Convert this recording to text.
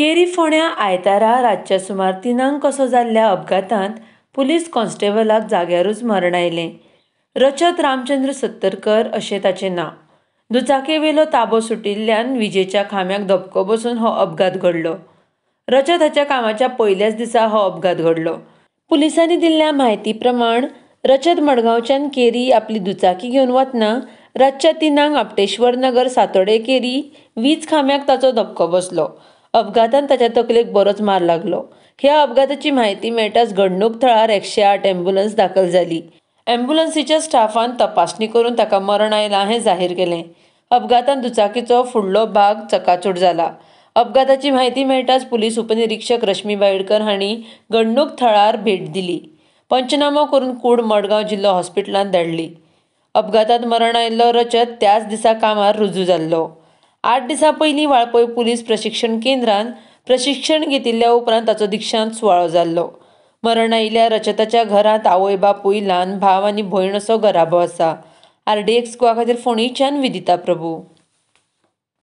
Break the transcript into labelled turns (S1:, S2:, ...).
S1: केरी फोंड्यां आयतारा रातच्या सुमार 3 कसो जाल्ल्या अपघातांत पुलीस कॉन्स्टेबलाक जाग्यारूच मरण आयलें. रचत रामचंद्र सत्तरकर अशें ताचें नांव. दुचाकेवेलो ताबो सुटिल्ल्यान विजेच्या खांब्याक धपको बसून हो अपघात घडलो. रचत हाच्या कामाच्या पयल्याच दिसा हो अपघात घडलो. पुलिसांनी दिल्ल्या म्हायती प्रमाण रचत मडगांवच्यान केरी आपली दुचाकी घेवन वतना रातच्या 3 आपटेश्वर नगर सातोडे केरी वीज खांब्याक ताचो धपको बसलो. अपघातांत ताच्या तकलेक बरोच मार लागलो. ह्या अपघाताची म्हायती मेळटाच घडणूक थळार 108 ॲम्ब्युलन्स दाखल जाली. ॲम्ब्युलन्सीच्या स्टाफान तपासणी करून ताका मरण आयलां हें जाहीर केलें. अपघातांत दुचाकीचो फुडलो भाग चकाचूर जाला. अपघाताची म्हायती मेळटाच पुलीस उपनिरीक्षक रश्मी बायडकर हांणी घडणूक थळार भेट दिली. पंचनामो करून कूड मडगांव जिल्लो हॉस्पिटलांत धाडली. अपघातांत मरण आयिल्लो रचत त्याच दिसा कामार रुजू जाल्लो. 8 दिसां पयलीं वाळपय पुलीस प्रशिक्षण केंद्रान प्रशिक्षण घेतिल्ल्या उपरांत ताचो दीक्षांत सुवाळो जाल्लो. मरण आयिल्ल्या रचताच्या घरांत आवय बापूय, ल्हान भाव आनी भयण असो घराबो आसा. RDX Goa खातीर फोंडेच्यान विदिता प्रभू.